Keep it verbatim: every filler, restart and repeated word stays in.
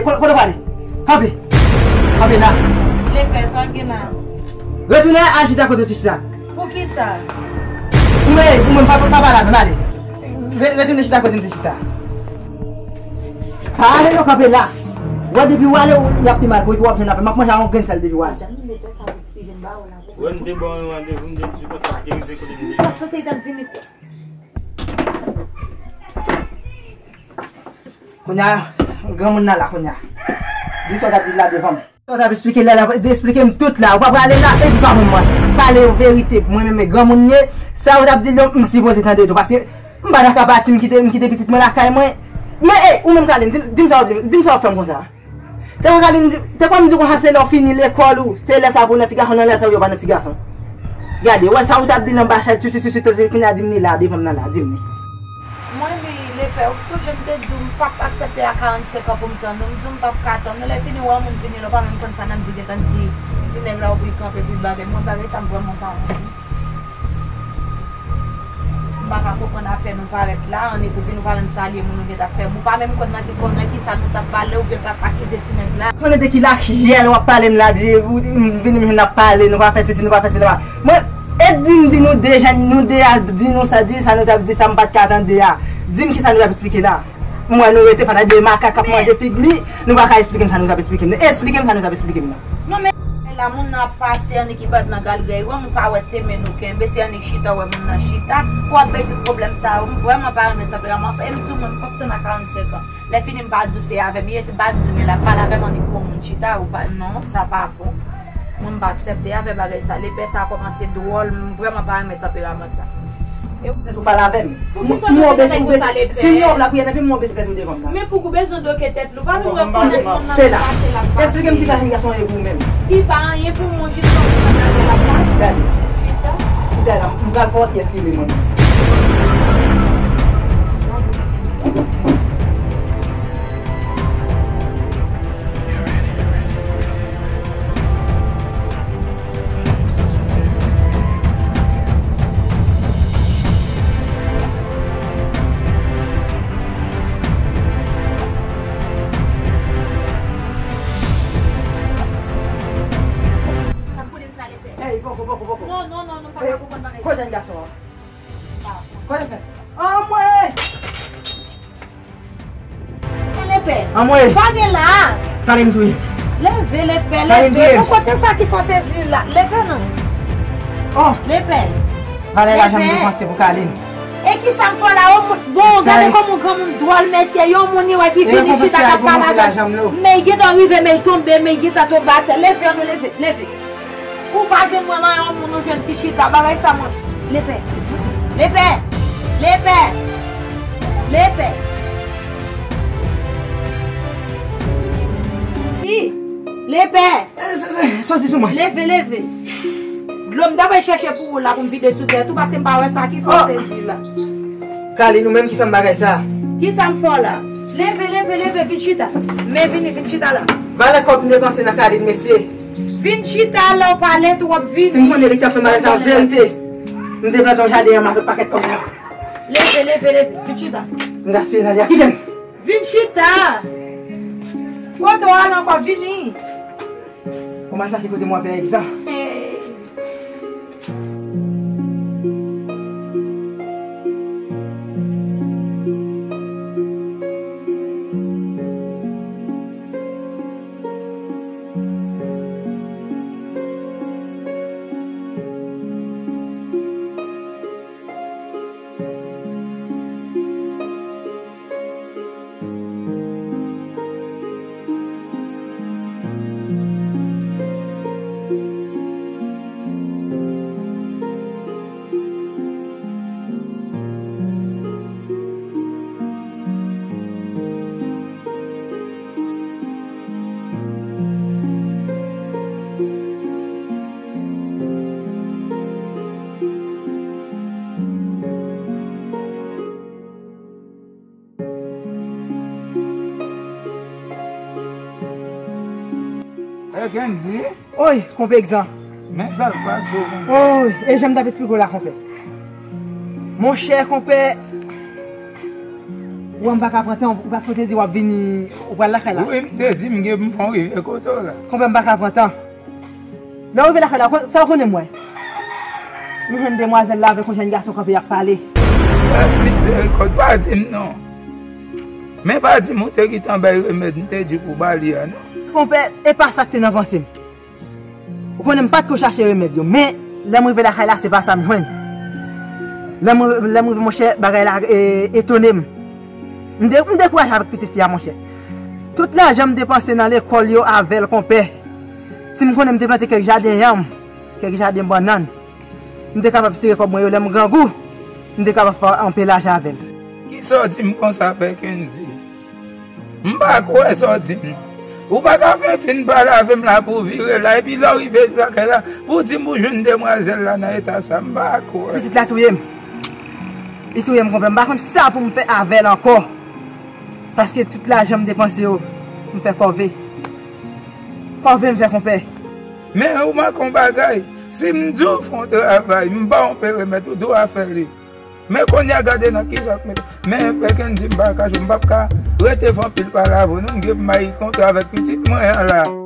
Kote, kote w prale? Kanpe. Kanpe la. Lepè, sa w gen la? Retounen al chita kote w te chita. Poukisa? Ou menm, ou menm, pa, pa pale avè m, ale. Re-, retounen chita kote m te chita. Pa ale non, kanpe la. Wè depi w ale, y ap pi mal pou ou, epi w ap jwenn apèl. M ap manje a yon grenn sèl depi w ale. Wè, m te ba w yon randevou, m te di konsa, m te rive kote m te ye a. Kounye a, granmoun nan la kounye a. Di sa w t ap di la devan m. Sa w t ap esplike la, la, de esplike m tout la. Ou pa prale la, epi pa moun mwen. Pale yo verite, mwen menm e granmoun m ye. Sa w t ap di l yo, m sipoze tande tou. Paske m pa ta ka pati, m kite, m kite pitit mwen lakay mwen. Men, e, ou menm Kalin, di m, di m sa w ap di, di m sa w ap fè m konsa. Te kwè Kalin di, te kwè m di konsa se lè w fini lekòl ou, se lè sa pou nan ti gason nan, lè sa yo pa nan ti gason. Gade, wè sa ou t ap di l anba chay, sisi, sisi, sisi, kounye a di m li la, devan m nan la, di m li. Mwen, li, lepè, ou sonje m te di w m p ap aksepte a karannsenk an pou m tann ou, m di w m p ap ka tann ou, lè fini wè yon moun vini la, ou pa menm konn sa n ap di, w gentan di, ti nèg la ou pou l kanpe pou l ba, men mwen bagay sa m vrèman pa renmen. M pa ka konprann afè nou parèt la, annik ou vin ou pa menm salye moun ou gentan ap fè. Ou pa menm konn nan ki, konn nan kisa nou t ap pale, ou gentan ap akize ti nèg la. Konnen de ki lakyèl w ap pale m la, di, ou, m vini m jwenn n ap pale, nou pa fè sesi, nou pa fè sela. Mwen, e di m di nou de, jan nou de a, di nou sa, di sa nou t ap di, sa m pa t ka tande a. Di m kisa nou t ap esplike la. M wè nou rete fanatik de makak k ap manje fig mi, nou pa ka esplike m sa nou t ap esplike m nan. Esplike m sa nou t ap esplike m nan. Non, men la moun nan ap pase, annik ki bat nan galeri, wè m pa wè se men nou kenbe, se annik chita, wè moun nan chita, pou ap begi pwoblèm sa yo, m vrèman pa renmen tanperaman sa, e m di w mwen m p ap tann a karannsenk an. Lè fini m pa di w se avè m ye, se pa di w men l ap pale avè m annik pou moun chita, ou pa, non, sa pa bon. Mwen m pa aksepte avè bagay sa, lepè sa kòmanse dwòl, m vrèman pa renmen tanperaman sa. E ou pale avè m. Poukisa w bezwen tèt ou konsa, lepè? Senyè, w ap lapriyè, epi m wè w bese tèt ou devan m la. Men poukisa w bezwen doke tèt nou? Pa vin wè konnen moun nan pase l ap pase. Esplike m kisa jèn gason an ye pou ou menm. Li pa anyen pou mwen, jis yon moun nan l ap pase. Gade. Chita. Chita la, m pral fè w pyès li menm. Ey, poko, poko, poko. Non, non, non, nou pa ka konprann bagay sa. Kote jèn gason an? Kote fè? Anmwey! Lepè. Anmwey! Sa gen la? Kalin touye. Leve, lepè, leve. Bon, kote sa ki fò sezi la? Leve non. Oh! Lepè. Valè lajan m depanse pou Kalin. E kisa m fè la? Bon, gade kòman yon granmoun dwòl, mesye. Yon moun li wè ki vini chita k ap pale avè m. Men li gentan rive, men li tonbe, men li gentan tonbe atè. Leve non, leve, leve. Ou pa jwenn mwen nan yon moun ou jwenn ki chita, bagay sa mwen. Lepè. Lepè. Lepè. Lepè. Ki? Lepè. Soti sou mwen. Leve, leve. Dlo m ta pral chèche pou ou la pou m vide sou tèt ou paske m pa wè sa ki fè w sezi la. Kalin, ou menm ki fè m bagay sa. Kisa m fè w la? Leve, leve, leve, vin chita. Men vini, vin chita la. Valè kòb m depanse nan Kalin, mesye. Vin chita la, ou pale twòp, vini. Si m konnen li k t ap fè m bagay sa, verite. M te plante yon jaden an avèk pakèt kòb sa yo. Leve, leve, leve, vin chita. M gaspiye nan li a, kite m. Vin chita. Kote w al ankò, vini. Ou mal chache kote mwen pè egzan. Hey, Kendy. Oy, konpè egzan. Men sa k pase w konsa. Oy, e jan m t ap esplike w la, konpè. Monchè, konpè, Ou wè m pa ka pran tan, ou paske w te di w ap vini, ou pral lakay la. Wi, m te di m gen pou m fè yon rive kote w la. Konpè, m pa ka pran tan. Lè w rive lakay la, sa w konnen m wè? M jwenn demwazèl la avèk yon jèn gason kanpe y ap pale. Las mizerikòd, pa di m non. Men pa di m ou te gentan bay remèd m te di pou ba li a non. Konpè, e pa sa k te nan panse m. Ou konnen m pa t ko chache remèd yo, men lè m rive lakay la, se pa sa m jwenn. Lè m lè m rive, monchè, bagay la e, etone m. M de, m dekouraje avèk pitit fi a, monchè. Tout lajan m depanse nan lekòl yo avè l, konpè. Si m konnen m te plante kèk jaden yanm, kèk jaden bannann, m te kapab tire kòb mwen yo lè m grangou, m te kapab fè anpil lajan avè l. Kisa w di m konsa, Pè Kendy? M pa kwè sa w di m nan. Ou pa ka fenk fin pale avè m la pou w vire la, epi lè w rive lakay la, pou w di m ou jwenn demwazèl la nan eta sa, m pa kwè. Pitit la touye m. Li touye m, konpè. M pa konn sa pou m fè avè l ankò. Paske tout lajan m depanse yo, m fè kòve. Kòve m fè, konpè. Men ou manke yon bagay. Si m di w fè yon travay, m ba w yon pe remèd, ou dwe fè li. Men kounye a gade nan kisa k mete. Men Pè Kendy, m pa ka jwe, m p ap ka rete fè anpil pale avè w non, m gen pou m al kontre avèk pitit mwen an la.